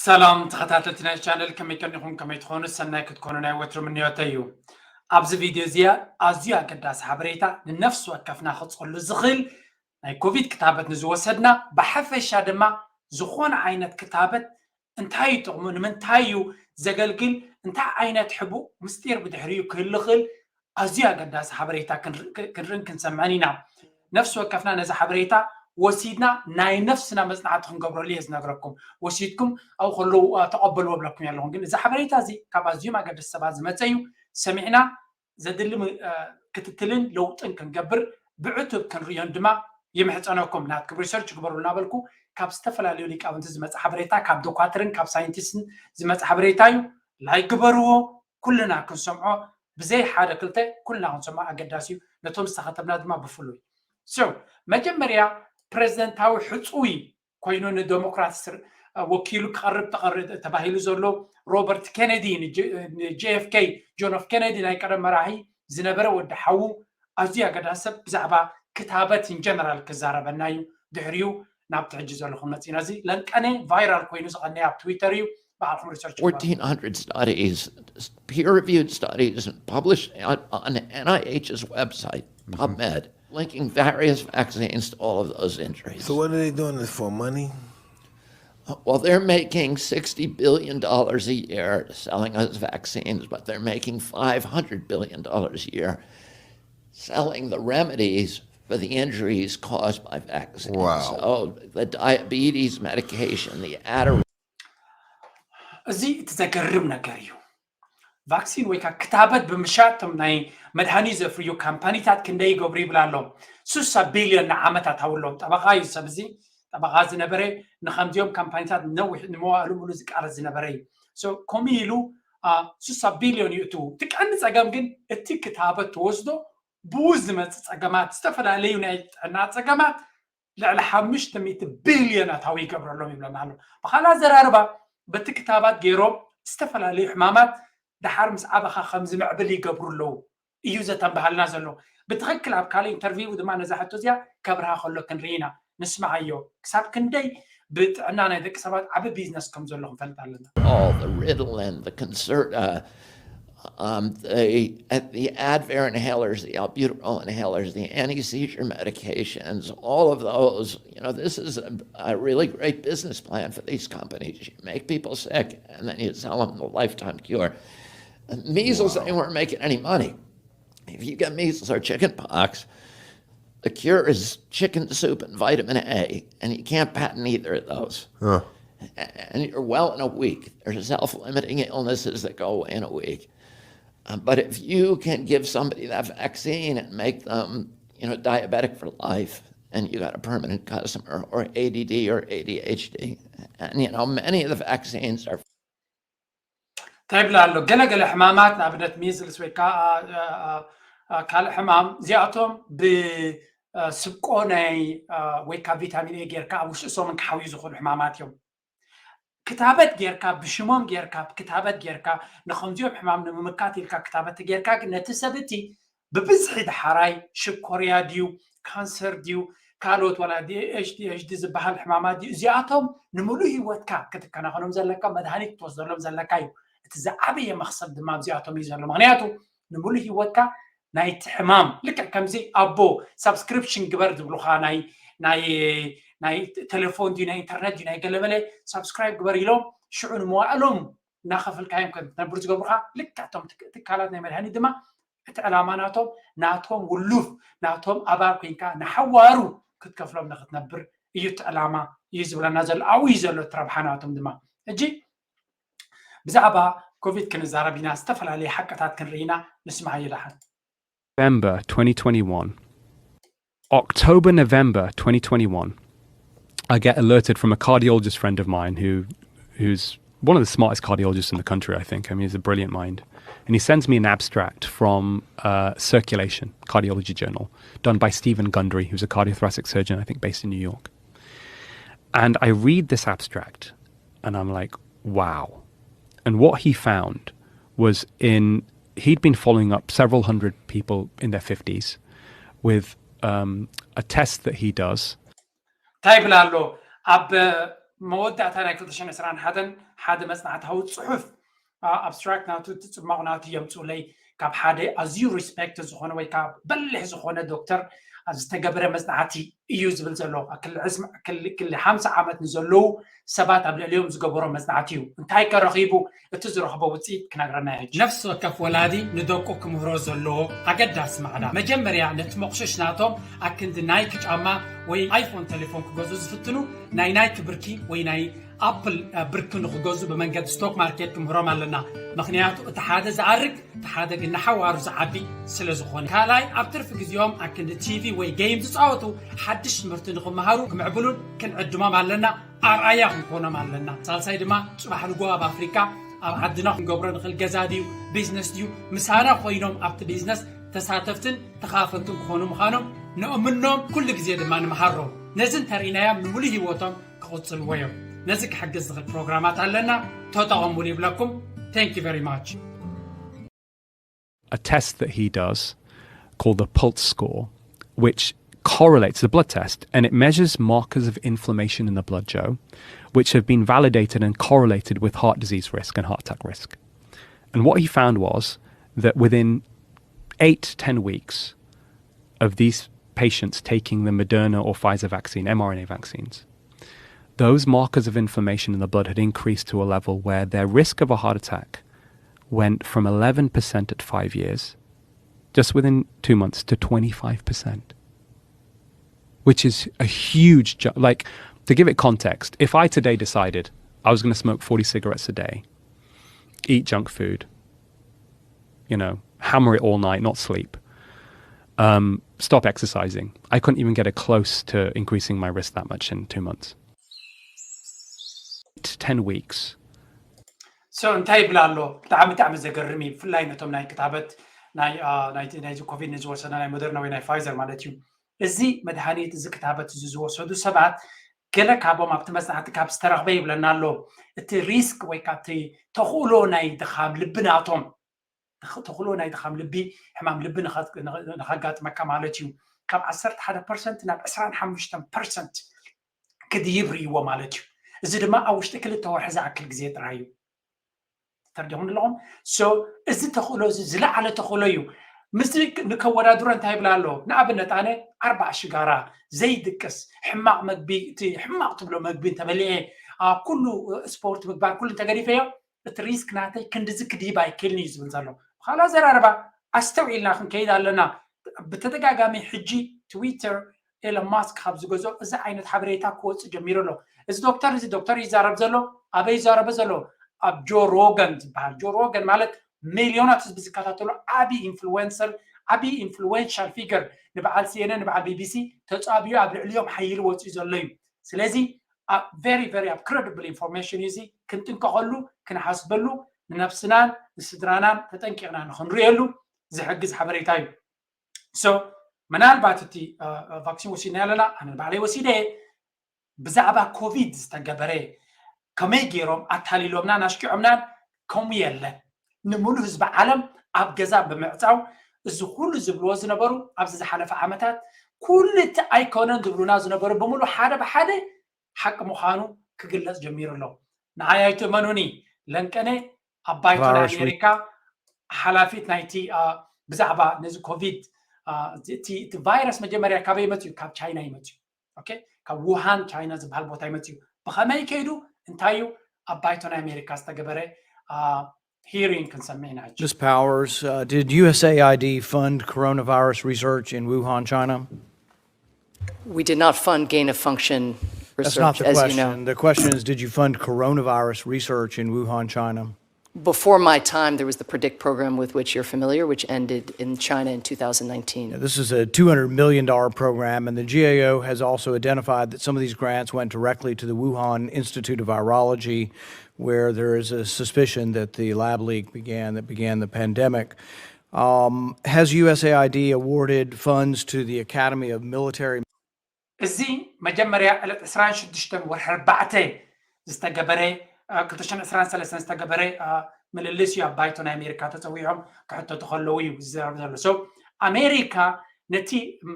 ሰላም ተኸታተልቲ ናይ ቻነል፣ ከመይ ቀኒኹም? ከመይ ትኾኑ? ሰናይ ክትኮኑ ናይ ወትሩ ምንዮተይ እዩ። ኣብዚ ቪድዮ እዚኣ ኣዝዩ ኣገዳሲ ሓበሬታ ንነፍሲ ወከፍና ክጸሉ ዝኽእል ናይ ኮቪድ ክታበት ንዝወሰድና፣ ብሓፈሻ ድማ ዝኾነ ዓይነት ክታበት እንታይ እዩ ጥቕሙ፣ ንምንታይ እዩ ዘገልግል፣ እንታይ ዓይነት ሕቡእ ምስጢር ብድሕሪኡ ክህሉ ይኽእል፣ ኣዝዩ ኣገዳሲ ሓበሬታ ክንር-፣ ክንርእን ክንሰምዕን ኢና። ነፍሲ ወከፍና ነዚ ሓበሬታ ወሲድና ናይ ነፍስና መጽናዕቲ ክንገብረሉ እየ ዝነግረኩም። ወሲድኩም ኣብኡ ከለዉ፣ ኣ፣ ተቐበልዎ እብለኩም ኣለኹም። ግን እዚ ሓበሬታ እዚ ካብ ኣዝዮም ኣገደስቲ ሰባት ዝመጸ እዩ። ሰሚዕና ዘድሊ ም-፣ እ፣ ክትትልን ለውጥን ክንገብር ብዕቱብ ክንርእዮን ድማ ይምሕጸነኩም። ናትኩም ሪሰርች ግበሩ እናበልኩ ካብ ዝተፈላለዩ ሊቃውንቲ ዝመጽእ ሓበሬታ፣ ካብ ዶኳትርን ካብ ሳይንቲስትን ዝመጽእ ሓበሬታ እዩ። ላይክ ግበርዎ፣ ኩልና ክንሰምዖ ብዘይ ሓደ ክልተ ኩልና ክንሰምዖ ኣገዳሲ እዩ። ነቶም ዝተኸተብና ድማ ብፍሉይ። So፣ መጀመርያ ፕሬዚደንታዊ ሕጹይ ኮይኑ ንደሞክራት ስር-፣ ወኪሉ ክቐርብ ተቐር-፣ ተባሂሉ ዘሎ ሮበርት ኬነዲ፣ ንጄ-፣ ንጄ ኤፍ ኬ፣ ጆን ኤፍ ኬነዲ ናይ ቀደም መራሒ ዝነበረ ወዲ ሓዉ፣ ኣዝዩ ኣገዳሲ ሰብ፣ ብዛዕባ ክታበት in general ክዛረበና እዩ። ድሕሪኡ ናብቲ ሕጂ ዘለኹም መጺና። እዚ ለንቀነ ቫይራል ኮይኑ ዝቐነየ ኣብ ትዊተር እዩ። ባዕልኹም ሪሰርች ግበሩ። Fourteen hundred studies, peer-reviewed studies, and published on, on N I H's website, PubMed, linking various vaccines to all of those injuries. So what are they doing this for? Money? Well, they're making sixty billion dollars a year selling us vaccines, but they're making five hundred billion dollars a year selling the remedies for the injuries caused by vaccines. Wow. So the diabetes medication, the Adderall, እዚ እቲ ዘገርም ነገር እዩ። ቫክሲን ወይ ከዓ ክታበት ብምሻጥ እቶም ናይ መድሃኒት ዘፍርዩ ካምፓኒታት ክንደይ ይገብሩ ይብል ኣሎ። ስሳ ቢልዮን ንዓመት ኣታዊ ኣለዎም። ጠበቓ እዩ ሰብ እዚ። ጠበቓ ዝነበረ ንኸምዚኦም ካምፓኒታት ነዊሕ ንመዋእሉ ሙሉ ዝቃለስ ዝነበረ እዩ። So፣ ከምኡ ኢሉ፣ አ፣ ስሳ ቢልዮን ይእትዉ። እቲ ቀንዲ ጸገም ግን እቲ ክታበት ትወስዶ ብኡ ዝመጽእ ጸገማት፣ ዝተፈላለዩ ናይ ጥዕና ጸገማት ልዕሊ ሓሙሽተ ሚእቲ ቢልዮን ኣታዊ ይገብረሎም ይብለና ኣሎ። ብኻልእ ኣዘራርባ፣ በቲ ክታባት ገይሮም ዝተፈላለዩ ሕማማት ደሓር ምስ ዓበኻ ከም ዝምዕብል ይገብሩ ኣለዉ እዩ ዘተንበሃልና ዘሎ። ብትኽክል ኣብ ካልእ ኢንተርቪው ድማ ነዛ ሕቶ እዚኣ ከብርሃ ከሎ ክንርኢ ኢና። ንስምዓዮ፣ ክሳብ ክንደይ ብጥዕና ናይ ደቂ ሰባት ዓቢ ቢዝነስ ከም ዘሎ ክንፈልጥ ኣለና። All the Ritalin, the Concerta, um, the, the Advair inhalers, the albuterol inhalers, the anti-seizure medications, all of those. You know, this is a, a really great business plan for these companies. You make people sick, and then you sell them the lifetime cure. Measles, they weren't making any money. If you get measles or chicken pox, the cure is chicken soup and vitamin A, and you can't patent either of those. And you're well in a week. There's self-limiting illnesses that go away in a week. Um, but if you can give somebody that vaccine and make them, you know, diabetic for life, and you got a permanent customer, or A D D or A D H D. And, you know, many of the vaccines are እንታይ ይብላ ኣሎ? ገለገለ ሕማማት፣ ንኣብነት ሚዝልስ ወይ ከዓ፣ አ፣ አ፣ አ፣ ካልእ ሕማም፣ እዚኣቶም ብ፣ አ፣ ስብቆ ናይ፣ አ፣ ወይ ካብ ቪታሚን ኤ ጌርካ ኣብ ውሽጢ ሰሙን ክሓውዩ ዝኽእሉ ሕማማት እዮም። ክታበት ጌርካ፣ ብሽሞም ጌርካ፣ ክታበት ጌርካ፣ ንኸምዚኦም ሕማም ንምምካት ኢልካ ክታበት ጌርካ፣ ግን ነቲ ሰብ እቲ ብብዝሒ ደሓራይ ሽኮርያ ድዩ፣ ካንሰር ድዩ፣ ካልኦት ዋላ ዲ ኤች ዲ ኤች ዲ ዝበሃል ሕማማት ድዩ፣ እዚኣቶም ንምሉእ ህይወትካ ክትከናኸኖም ዘለካ፣ መድሃኒት ክትወስደሎም ዘለካ እዩ። እቲ ዝዓበየ መኽሰብ ድማ ኣብዚኣቶም እዩ ዘሎ። ምኽንያቱ ንምሉእ ህይወትካ ናይቲ ሕማም፣ ልክዕ ከምዚ ኣቦ ሳብስክሪፕሽን ግበር ዝብሉኻ፣ ናይ፣ ናይ፣ ናይ ቴሌፎን ድዩ፣ ናይ ኢንተርነት ድዩ፣ ናይ ገለመለ ሳብስክራይብ ግበር ኢሎም ሽዑ ንመዋእሎም እናኸፈልካዮም ከም ትነብር ዝገብሩኻ፣ ልክዕ እቶም ትክ-፣ ትካላት ናይ መድሃኒት ድማ እቲ ዕላማ ናቶም፣ ናቶም ውሉፍ፣ ናቶም ኣባል ኮይንካ ንሓዋሩ ክትከፍሎም ንክትነብር እዩ እቲ ዕላማ እዩ ዝብለና ዘሎ። ኣብኡ እዩ ዘሎ እቲ ረብሓ ናቶም ድማ። ሕጂ ብዛዕባ ኮቪድ ክንዛረብ ኢና፣ ዝተፈላለዩ ሓቅታት ክንርኢ ኢና። ንስምዓዮ ደሓን። November twenty twenty-one. October, November twenty twenty-one. I get alerted from a cardiologist friend of mine who, who's one of the smartest cardiologists in the country, I think. I mean, he's a brilliant mind. And he sends me an abstract from, uh, Circulation, Cardiology Journal, done by Stephen Gundry, who's a cardiothoracic surgeon, I think, based in New York. And I read this abstract and I'm like, "Wow." And what he found was in, he'd been following up several hundred people in their fifties with, um, a test that he does. እንታይ ይብል ኣሎ? ኣብ መወዳእታ ናይ ክልተ ሽሕን ዕስራን ሓደን ሓደ መጽናዕታዊ ጽሑፍ፣ ኣ፣ ኣብስትራክት ናቱ፣ እቲ ጽማቕ ናቱ የምጽኡለይ። ካብ ሓደ ኣዝዩ ሪስፔክት ዝኾነ ወይ ካብ በሊሕ ዝኾነ ዶክተር ዝተገብረ መጽናዕቲ እዩ ዝብል ዘሎ። ክሊ ዕስማ-፣ ክሊ፣ ክሊ ሓምሳ ዓመት ንዘለዉ ሰባት ኣብ ልዕሊኦም ዝገበሮ መጽናዕቲ እዩ። እንታይ ከ ረኺቡ? እቲ ዝረኽቦ ውጽኢት ክነግረና እዩ ሕጂ። ነፍሲ ወከፍ ወላዲ ንደቁ ክምህሮ ዘለዎ ኣገዳሲ ማዕዳ፣ መጀመርያ ነቲ መቑሽሽ ናቶም ኣክንዲ ናይክ ጫማ ወይ ኣይፎን ቴሌፎን ክገዝኡ ዝፍትኑ ናይ ናይክ ብርኪ ወይ ናይ ኣፕል፣ እ፣ ብርኪ ንኽገዝኡ ብመንገዲ ስቶክ ማርኬት ክምህሮም ኣለና። ምኽንያቱ እቲ ሓደ ዝኣርግ፣ እቲ ሓደ ግን ንሓዋሩ ዝዓቢ ስለ ዝኾነ። ካልኣይ፣ ኣብ ትርፊ ግዜኦም ኣክንዲ ቲቪ ወይ ጌም ዝጻወቱ ሓድሽ ትምህርቲ ንኽመሃሩ ክምዕብሉን ክንዕድሞም ኣለና። ኣርኣያ ክንኮኖም ኣለና። ሳልሳይ ድማ፣ ጽባሕ ንግሆ ኣብ ኣፍሪካ፣ ኣብ ዓድና ክንገብሮ ንኽእል ገዛ ድዩ፣ ቢዝነስ ድዩ፣ ምሳና ኮይኖም ኣብቲ ቢዝነስ ተሳተፍትን ተኻፈልትን ክኾኑ ምዃኖም ንእምኖም፣ ኩሉ ግዜ ድማ ንምሃሮም። ነዚ እንተርኢናዮም፣ ንምሉእ ህይወቶም ክቕጽልዎ እዮም። ነዚ ክሕግዝ ዝኽእል ፕሮግራማት ኣለና፣ ተጠቐሙሉ ይብለኩም። Thank you very much። A test that he does called the PULT score, which correlates, the blood test, and it measures markers of inflammation in the blood, Joe, which have been validated and correlated with heart disease risk and heart attack risk. And what he found was that within eight to ten weeks of these patients taking the Moderna or Pfizer vaccine, mRNA vaccines, those markers of inflammation in the blood had increased to a level where their risk of a heart attack went from eleven percent at five years, just within two months, to twenty-five percent, which is a huge jump. Like, to give it context, if I today decided I was going to smoke forty cigarettes a day, eat junk food, you know, hammer it all night, not sleep, um, stop exercising, I couldn't even get a close to increasing my risk that much in two months. Ten weeks. So እንታይ ይብል ኣሎ? ብጣዕሚ ብጣዕሚ ዘገርም እዩ። ብፍላይ ነቶም ናይ ክታበት ናይ፣ አ፣ ናይ፣ ናይዚ ኮቪድ ንዝወሰደ ናይ ሞደርና ወይ ናይ ፋይዘር ማለት እዩ። እዚ መድሃኒት፣ እዚ ክታበት እዚ ዝወሰዱ ሰባት፣ ገለ ካቦም ኣብቲ መጽናዕቲ ካብ ዝተረኽበ ይብለና ኣሎ፣ እቲ ሪስክ ወይ ካብቲ ተኽእሎ ናይ ድኻም ልቢ ናቶም፣ ተኽእሎ ናይ ድኻም ልቢ፣ ሕማም ልቢ ንኸ-፣ ንኸ-፣ ንኸጋጥመካ ማለት እዩ፣ ካብ ዓሰርተ ሓደ ፐርሰንት ናብ ዕስራን ሓሙሽተን ፐርሰንት ክድይብ ርእይዎ ማለት እዩ። እዚ ድማ ኣብ ውሽጢ ክልተ ወርሒ ዝኣክል ግዜ ጥራይ እዩ። ተርዲኹም ኣለኹም? So፣ እዚ ተኽእሎ እዚ ዝለዓለ ተኽእሎ እዩ። ምስዚ ንከወዳድሮ እንታይ ይብላ ኣሎ? ንኣብነት ኣነ ኣርባዓ ሽጋራ፣ ዘይድቅስ፣ ሕማቕ መግቢ፣ እቲ ሕማቕ ትብሎ መግቢ እንተበሊዐ፣ ኣ፣ ኩሉ ስፖርት ምግባር ኩሉ እንተገዲፈዮ፣ እቲ ሪስክ ናተይ ክንድዚ ክድይብ ኣይክእልን እዩ ዝብል ዘሎ። ብኻልእ ኣዘራርባ፣ ኣስተውዒልና ክንከይድ ኣለና። ብተደጋጋሚ ሕጂ ትዊተር ኤለን ማስክ ካብ ዝገዝኦ እዚ ዓይነት ሓበሬታ ክወፅእ ጀሚሩ ኣሎ። እዚ ዶክተር እዚ ዶክተር ይዛረብ ዘሎ ኣበይ ይዛረበ ዘሎ? ኣብ ጆ ሮገን ዝበሃል፣ ጆ ሮገን ማለት ሚልዮናት ህዝቢ ዝከታተሎ ዓብዪ ኢንፍሉዌንሰር፣ ዓብዪ ኢንፍሉዌንሻል ፊገር፣ ንበዓል ሲኤንኤን ንበዓል ቢቢሲ ተፃብዩ ኣብ ልዕሊኦም ሓይሉ ወፅኡ ዘሎ እዩ። ስለዚ ቨሪ ቨሪ ኣብ ክረዲብል ኢንፎርሜሽን እዩ። እዚ ክንጥንቀቐሉ፣ ክንሓስበሉ፣ ንነብስናን ንስድራናን ተጠንቂቕና ንክንርእየሉ ዝሕግዝ ሓበሬታ እዩ። So ምናልባት እቲ ቫክሲን ወሲድና ኣለና፣ ኣነ ባዕለይ ወሲደ፣ ብዛዕባ ኮቪድ ዝተገበረ ከመይ ገይሮም ኣታሊሎምናን ኣሽኪዖምናን፣ ከምኡ የለን። ንምሉእ ህዝቢ ዓለም ኣብ ገዛ ብምዕፃው፣ እዚ ኩሉ ዝብልዎ ዝነበሩ ኣብዚ ዝሓለፈ ዓመታት ኩሉ እቲ ኣይኮነን ዝብሉና ዝነበሩ ብምሉእ ሓደ ብሓደ ሓቂ ምዃኑ ክግለፅ ጀሚሩ ኣሎ። ንዓይ ኣይትእመኑኒ፣ ለንቀነ ኣብ ባይቶ ናይ ኣሜሪካ ሓላፊት ናይቲ፣ ኣ፣ ብዛዕባ ነዚ ኮቪድ፣ ኣ፣ እቲ፣ እቲ ቫይረስ መጀመርያ ካበይ መፅዩ? ካብ ቻይና ይመፅዩ። ኦኬ፣ ካብ ውሃን ቻይና ዝበሃል ቦታ ይመፅዩ። ብኸመይ ከይዱ? እንታይ እዩ? ኣብ ባይቶ ናይ ኣሜሪካ ዝተገበረ፣ ኣ፣ ሂሪንግ ክንሰምዕ ኢና። Miss Powers, uh, did U S A I D fund coronavirus research in Wuhan, China? We did not fund gain of function research, That's not the as question. You know. The question is, did you fund coronavirus research in Wuhan, China? Before my time, there was the PREDICT program with which you're familiar, which ended in China in two thousand nineteen. This is a two hundred million dollar program, and the G A O has also identified that some of these grants went directly to the Wuhan Institute of Virology, where there is a suspicion that the lab leak began that began the pandemic. Um, has U S A I D awarded funds to the Academy of Military እዚ መጀመርያ ዕለት ዕስራን ሽዱሽተን ወርሒ ኣርባዕተ ዝተገበረ፣ አ፣ ክልተ ሽሕን ዕስራን ሰለስተን ዝተገበረ፣ አ፣ ምልልስ እዩ ኣብ ባይቶ ናይ ኣሜሪካ ተፀዊዖም ክሕተቱ ከለዉ እዩ ዝዛረብ ዘሎ። So ኣሜሪካ ነቲ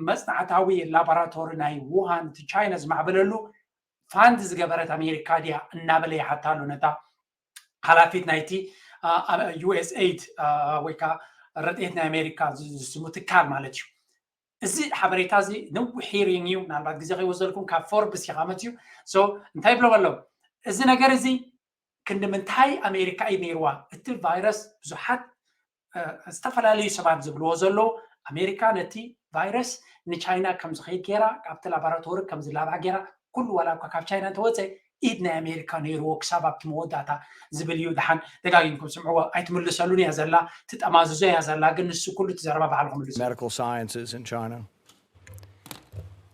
መፅናዕታዊ ላቦራቶሪ ናይ ውሃን እቲ ቻይና ዝማዕበለሉ ፋንድ ዝገበረት ኣሜሪካ ድያ እናበለ ይሓታ ኣሎ ነታ ሓላፊት ናይቲ ዩኤስኤድ ወይ ከዓ ረድኤት ናይ ኣሜሪካ ዝስሙ ትካል ማለት እዩ። እዚ ሓበሬታ እዚ ነዊሕ ሂሪንግ እዩ። ምናልባት ግዜ ከይወሰድኩም ካብ ፎርብስ ይካመት እዩ። እንታይ ይብሎም ኣለዉ? እዚ ነገር እዚ ክንዲ ምንታይ ኣሜሪካ እዩ ነይርዋ? እቲ ቫይረስ ብዙሓት ዝተፈላለዩ ሰባት ዝብልዎ ዘለዉ ኣሜሪካ ነቲ ቫይረስ ንቻይና ከም ዝኸይድ ገይራ ካብቲ ላቦራቶሪ ከም ዝላባዕ ገይራ ኩሉ ዋላ እኳ ካብ ቻይና እንተወፀ ኢድ ናይ ኣሜሪካ ነይርዎ ክሳብ ኣብቲ መወዳእታ ዝብል እዩ። ደሓን ደጋጊምኩም ስምዕዎ። ኣይትምልሰሉን እያ ዘላ፣ ትጠማዝዞ እያ ዘላ። ግን ንሱ ኩሉ እቲ ዘረባ ባዕልኹም ምልሱ። Medical sciences in China?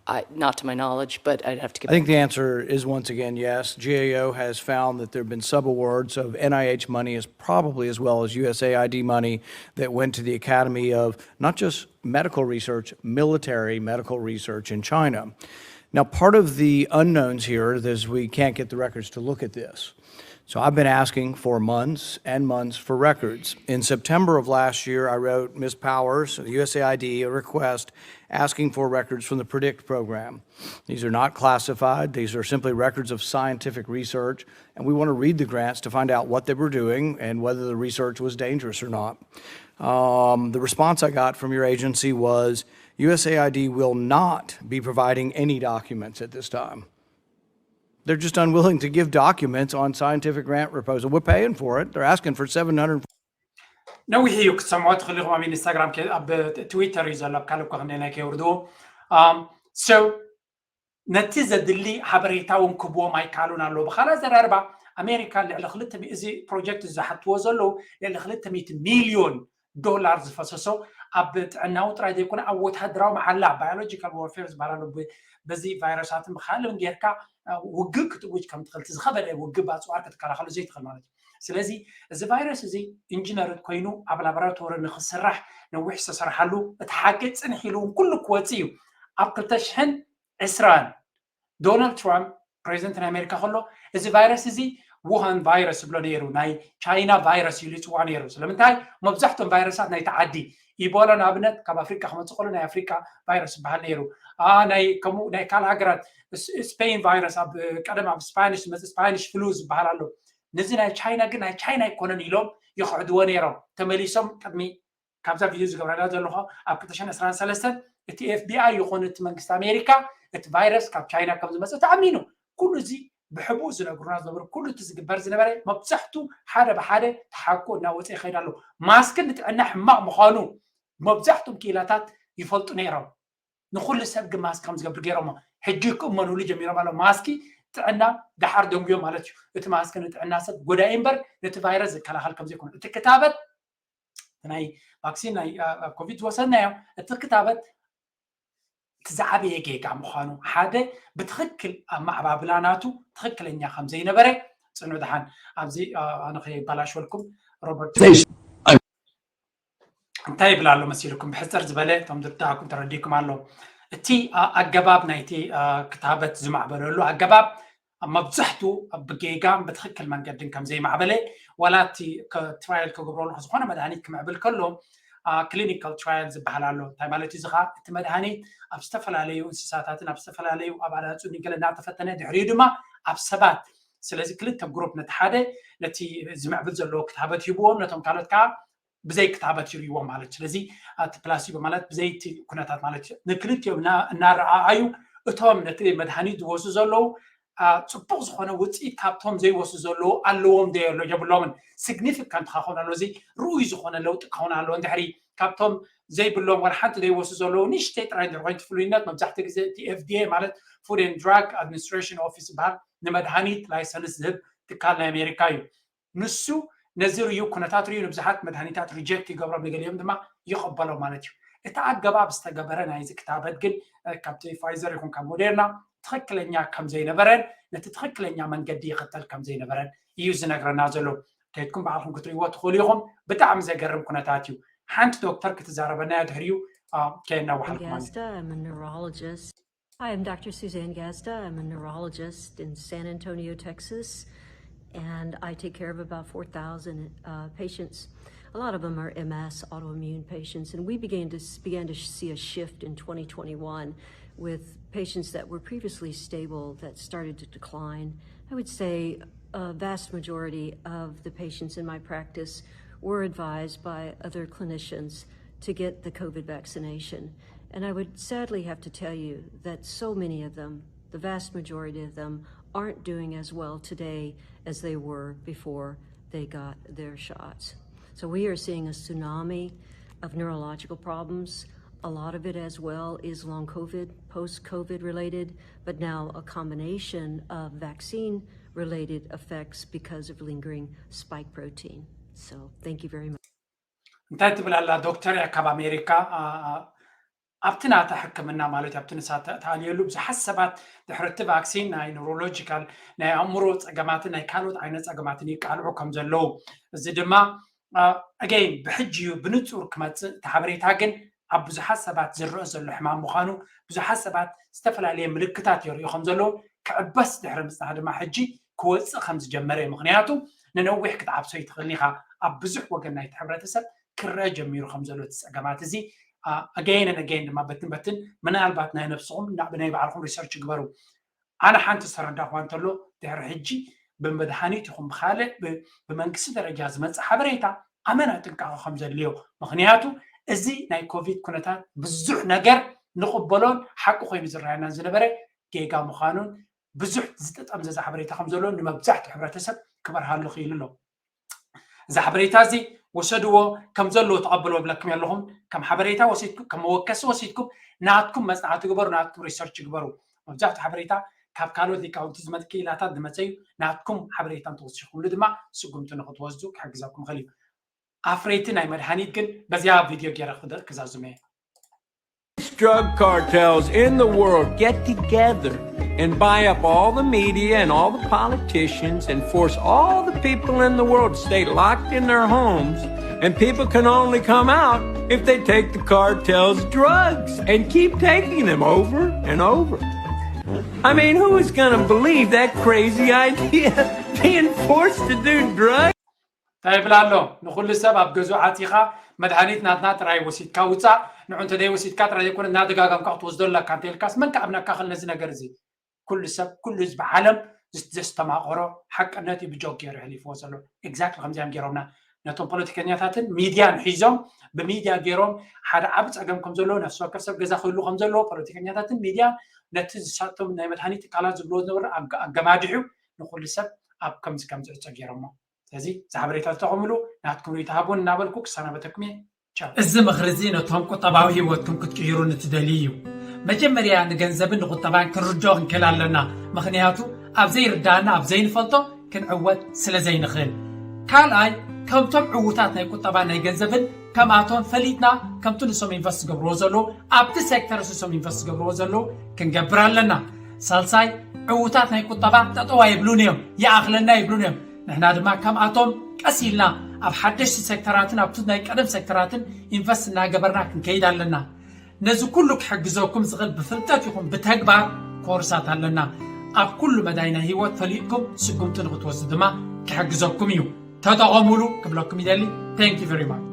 I, not to my knowledge, but I'd have to get I think the answer is once again yes. G A O has found that there have been subawards of N I H money as probably as well as U S A I D money that went to the Academy of not just medical research, military medical research in China. Now, part of the unknowns here is we can't get the records to look at this. So I've been asking for months and months for records. In September of last year, I wrote Miss Powers, U S A I D, a request asking for records from the PREDICT program. These are not classified. These are simply records of scientific research, and we want to read the grants to find out what they were doing and whether the research was dangerous or not. Um, the response I got from your agency was U S A I D will not be providing any documents at this time. They're just unwilling to give documents on scientific grant proposal. We're paying for it. They're asking for seven hundred. ነዊሕ እዩ ክትሰምዖ ትኽእል ኢኹም። ኣብ ኢንስታግራም ኣብ ትዊተር እዩ ዘሎ፣ ኣብ ካልእ እኳ ክንደይ ናይ ከየውርድዎ። ሰው ነቲ ዘድሊ ሓበሬታ እውን ክብዎም ኣይከኣሉን ኣለዉ። ብኻልእ ኣዘራርባ ኣሜሪካ ልዕሊ ክልተ እዚ ፕሮጀክት ዝሓትዎ ዘለዉ ልዕሊ ክልተ ሚእቲ ሚልዮን ዶላር ዝፈሰሶ ኣብ ጥዕናዊ ጥራይ ዘይኮነ ኣብ ወታደራዊ መዓላ ባዮሎጂካል ዋርፌር ዝበሃል ኣሎ። በዚ ቫይረሳትን ብካልእን ጌርካ ውግእ ክትእውጅ ከም ትኽእል፣ ዝኸበደ ውግእ ብኣፅዋር ክትከላኸሉ ዘይትኽእል ማለት እዩ። ስለዚ እዚ ቫይረስ እዚ ኢንጂነርድ ኮይኑ ኣብ ላቦራቶሪ ንክስራሕ ነዊሕ ዝተሰርሓሉ እቲ ሓቂ ፅንሕ ኢሉ እውን ኩሉ ክወፅእ እዩ። ኣብ ክልተ ሽሕን ዕስራን ዶናልድ ትራምፕ ፕሬዚደንት ናይ ኣሜሪካ ከሎ እዚ ቫይረስ እዚ ውሃን ቫይረስ ይብሎ ነይሩ፣ ናይ ቻይና ቫይረስ ኢሉ ይፅዋዕ ነይሩ። ስለምንታይ? መብዛሕትኦም ቫይረሳት ናይቲ ዓዲ ኢቦላ ንኣብነት ካብ ኣፍሪቃ ክመፅእ ከሎ ናይ ኣፍሪቃ ቫይረስ ይበሃል ነይሩ። ናይ ከምኡ ናይ ካልእ ሃገራት ስፔን ቫይረስ ኣብ ቀደም ኣብ ስፓኒሽ ዝመፅእ ስፓኒሽ ፍሉ ዝበሃል ኣሎ። ነዚ ናይ ቻይና ግን ናይ ቻይና ኣይኮነን ኢሎም ይኽሕድዎ ነይሮም። ተመሊሶም ቅድሚ ካብዛ ቪድዮ ዝገብረላ ዘለኹ ኣብ ክልተ ሽሕን ዕስራን ሰለስተን እቲ ኤፍቢኣይ ይኹን እቲ መንግስቲ ኣሜሪካ እቲ ቫይረስ ካብ ቻይና ከም ዝመፅእ ተኣሚኑ። ኩሉ እዚ ብሕቡእ ዝነግሩና ዝነበሩ ኩሉ እቲ ዝግበር ዝነበረ መብዛሕቱ ሓደ ብሓደ ተሓቆ እናወፀ ይኸይድ ኣሎ። ማስክ ንጥዕና ሕማቕ ምዃኑ መብዛሕትኦም ክኢላታት ይፈልጡ ነይሮም። ንኩሉ ሰብ ግን ማስክ ከም ዝገብር ገይሮሞ። ሕጂ ክእመኑሉ ጀሚሮም ኣሎ። ማስኪ ጥዕና ደሓር ደንጉዮ ማለት እዩ። እቲ ማስክ ንጥዕና ሰብ ጎዳኢ እምበር ነቲ ቫይረስ ዝከላኸል ከም ዘይኮነ እቲ ክታበት ናይ ቫክሲን ናይ ኮቪድ ዝወሰድናዮ እቲ ክታበት እቲ ዝዓበየ ጌጋ ምዃኑ ሓደ ብትኽክል ኣማዕባብላ ናቱ ትኽክለኛ ከም ዘይነበረ ጽኑ ድሓን ኣብዚ ኣነ ከይበላሽወልኩም ሮበርት እንታይ ይብል ኣሎ መሲልኩም ብሕፅር ዝበለ እቶም ዝርዳእኩም ተረዲእኩም ኣሎ እቲ ኣገባብ ናይቲ ክታበት ዝማዕበለሉ ኣገባብ መብዛሕቱ ብጌጋን ብትኽክል መንገድን ከም ዘይማዕበለ ዋላ እቲ ትራይል ክገብረሉ ዝኾነ መድሃኒት ክምዕብል ከሎ ክሊኒካል ትራይል ዝበሃል ኣሎ እንታይ ማለት እዩ ዝኻ እቲ መድሃኒት ኣብ ዝተፈላለዩ እንስሳታትን ኣብ ዝተፈላለዩ ኣባላፁ ንገለ እናተፈተነ ድሕሪኡ ድማ ኣብ ሰባት ስለዚ ክልተ ግሩፕ ነቲ ሓደ ነቲ ዝምዕብል ዘለዎ ክታበት ሂብዎም ነቶም ካልኦት ከዓ ብዘይ ክታበት ይርእይዎም ማለት ስለዚ እቲ ፕላሲቦ ማለት ብዘይቲ ኩነታት ማለት እዩ ንክልቲኦም እናረኣኣዩ እቶም ነቲ መድሃኒት ዝወስዱ ዘለዉ ፅቡቅ ዝኾነ ውፅኢት ካብቶም ዘይወስዱ ዘለዉ ኣለዎም ዶ የብሎምን ሲግኒፊካንት ክኸውን ኣለዎ እዚ ርኡይ ዝኾነ ለውጢ ክኸውን ኣለዎ እንድሕሪ ካብቶም ዘይብሎም ወላ ሓንቲ ዘይወስዱ ዘለዉ ንእሽተይ ጥራይ እንድሕር ኮይኑ ፍሉይነት መብዛሕትኡ ግዜ እቲ ኤፍዲኤ ማለት ፉድ ኤንድ ድራግ ኣድሚኒስትሬሽን ኦፊስ ዝበሃል ንመድሃኒት ላይሰንስ ዝህብ ትካል ናይ ኣሜሪካ እዩ ንሱ ነዚ ርዩ ኩነታት ርዩ ንብዙሓት መድሃኒታት ሪጀክት ይገብሮም ንገሊኦም ድማ ይቐበሎም ማለት እዩ እቲ ኣገባብ ዝተገበረ ናይዚ ክታበት ግን ካብቲ ፋይዘር ይኹን ካብ ሞዴርና ትኽክለኛ ከም ዘይነበረን ነቲ ትኽክለኛ መንገዲ ይኽተል ከም ዘይነበረን እዩ ዝነግረና ዘሎ ከይድኩም ባዕልኩም ክትርእይዎ ትኽእሉ ኢኹም ብጣዕሚ ዘገርም ኩነታት እዩ ሓንቲ ዶክተር ክትዛረበና እያ ድሕሪኡ ከየናዋሓልኩም ማለት Gazda. I'm a neurologist. Hi, I'm Doctor Suzanne Gazda. I'm a neurologist in San Antonio, Texas, and I take care of about four thousand uh, patients. A lot of them are M S, autoimmune patients, and we began to s- began to sh- see a shift in twenty twenty-one with patients that were previously stable that started to decline. I would say a vast majority of the patients in my practice were advised by other clinicians to get the COVID vaccination. And I would sadly have to tell you that so many of them, the vast majority of them, aren't doing as well today as they were before they got their shots. So we are seeing a tsunami of neurological problems. A lot of it as well is long COVID, post COVID related, but now a combination of vaccine related effects because of lingering spike protein. So thank you very much. እንታይ ትብል ኣላ ዶክተር እያ ካብ ኣሜሪካ። ኣብቲ ናታ ሕክምና ማለት ኣብቲ ንሳ ተኣልየሉ ብዙሓት ሰባት ድሕሪ እቲ ቫክሲን ናይ ኒውሮሎጂካል ናይ ኣእምሮ ፀገማትን ናይ ካልኦት ዓይነት ፀገማትን ይቃልዑ ከም ዘለዉ፣ እዚ ድማ ኣገይን ብሕጂ እዩ ብንፁር ክመፅእ እቲ ሓበሬታ። ግን ኣብ ብዙሓት ሰባት ዝረአ ዘሎ ሕማም ምዃኑ፣ ብዙሓት ሰባት ዝተፈላለየ ምልክታት የርእዩ ከም ዘለዉ፣ ክዕበስ ድሕሪ ምፅናሕ ድማ ሕጂ ክወፅእ ከም ዝጀመረ እዩ። ምክንያቱ ንነዊሕ ክትዓብሶ ይትኽእል ኢኻ። ኣብ ብዙሕ ወገን ናይቲ ሕብረተሰብ ክረአ ጀሚሩ ከም ዘሎ እቲ ፀገማት እዚ ኣገይንን ኣገይን ድማ በትን በትን ምናልባት ናይ ነብስኹም ናይ ባዕልኹም ሪሰርች ግበሩ። ኣነ ሓንቲ ዝተረዳኹዋ እንተሎ ድሕሪ ሕጂ ብመድሃኒት ይኹን ብካልእ ብመንግስቲ ደረጃ ዝመፅእ ሓበሬታ ኣመና ጥንቃቐ ከም ዘድልዮ። ምክንያቱ እዚ ናይ ኮቪድ ኩነታት ብዙሕ ነገር ንቕበሎን ሓቂ ኮይኑ ዝረኣየናን ዝነበረ ጌጋ ምዃኑን ብዙሕ ዝጠጠምዘዘ ሓበሬታ ከም ዘሎ ንመብዛሕትኡ ሕብረተሰብ ክበርሃሉ ክኢሉ ኣሎ። እዚ ሓበሬታ እዚ ውሰድዎ ከም ዘለዎ ተቐበልዎ ብለኩም ኣለኹም። ከም ሓበሬታ ወሲድኩም ከም መወከሲ ወሲድኩም ናትኩም መፅናዕቲ ግበሩ፣ ናትኩም ሪሰርች ግበሩ። መብዛሕትኡ ሓበሬታ ካብ ካልኦት ሊቃውንቲ ዝመፀ ክኢላታት ዝመፀ እዩ። ናትኩም ሓበሬታ እንተወሲኹምሉ ድማ ስጉምቲ ንክትወስዱ ክሕግዘኩም ይኽእል እዩ። ኣፍረይቲ ናይ መድሃኒት ግን በዚያ ቪድዮ ገይረ ክዛዝመ እየ። Drug cartels in the world get together and buy up all the media and all the politicians and force all the people in the world to stay locked in their homes. And people can only come out if they take the cartel's drugs and keep taking them over and over. I mean, who is going to believe that crazy idea? Being forced to do drugs? እንታይ ይብል ኣሎ? ንኹሉ ሰብ ኣብ ገዝኡ ዓፂኻ መድሃኒት ናትና ጥራይ ወሲድካ ውፃእ፣ ንዑ እንተዘይወሲድካ ጥራይ ዘይኮነ እናደጋገምካ ክትወስዶ ኣለካ እንተኢልካስ መን ክኣምነካ ክእል ነዚ ነገር እዚ? ኩሉ ሰብ፣ ኩሉ ህዝቢ ዓለም ዘስተማቐሮ ሓቅነት እዩ ብጆክ ገይሩ የሕሊፍዎ ዘሎ። ኤግዛክትሊ ከምዚኦም ገይሮምና ነቶም ፖለቲከኛታትን ሚድያን ሒዞም ብሚድያ ገይሮም ሓደ ዓቢ ፀገም ከም ዘለዎ፣ ነፍሲ ወከፍ ሰብ ገዛ ክህሉ ከም ዘለዎ፣ ፖለቲከኛታትን ሚድያን ነቲ ዝሳቶም ናይ መድሃኒት ትካላት ዝብልዎ ዝነበሩ ኣገማዲሑ ንኩሉ ሰብ ኣብ ከምዚ ከም ዝዕፀ ገይሮሞ። ስለዚ እዚ ሓበሬታ ዝተኸምሉ ናትኩም ሪኢቶ ሃቡን እናበልኩ ክሰናበተኩም እየ። ቻው። እዚ ምኽሪ እዚ ነቶም ቁጠባዊ ህይወትኩም ክትቅይሩ ንትደልዩ እዩ። መጀመርያ ንገንዘብን ንቁጠባን ክንርድኦ ክንክእል ኣለና። ምኽንያቱ ኣብ ዘይርዳእና ኣብ ዘይንፈልጦ ክንዕወት ስለ ዘይንኽእል። ካልኣይ ከምቶም ዕዉታት ናይ ቁጠባ ናይ ገንዘብን ከምኣቶም ፈሊጥና ከምቲ ንሶም ኢንቨስት ዝገብርዎ ዘለዉ ኣብቲ ሴክተር ንሶም ኢንቨስት ዝገብርዎ ዘለዉ ክንገብር ኣለና። ሳልሳይ ዕዉታት ናይ ቁጠባ ጠጠው ኣይብሉን እዮም፣ ይኣኽለና ይብሉን እዮም። ንሕና ድማ ከምኣቶም ቀስ ኢልና ኣብ ሓደሽቲ ሴክተራትን ኣብቲ ናይ ቀደም ሴክተራትን ኢንቨስት እናገበርና ክንከይድ ኣለና። ነዚ ኩሉ ክሕግዘኩም ዝኽእል ብፍልጠት ይኹን ብተግባር ኮርሳት ኣለና። ኣብ ኩሉ መዳይ ናይ ህይወት ፈሊጥኩም ስጉምቲ ንክትወስዱ ድማ ክሕግዘኩም እዩ። ተጠቐሙሉ ክብለኩም ይደሊ። Thank you very much።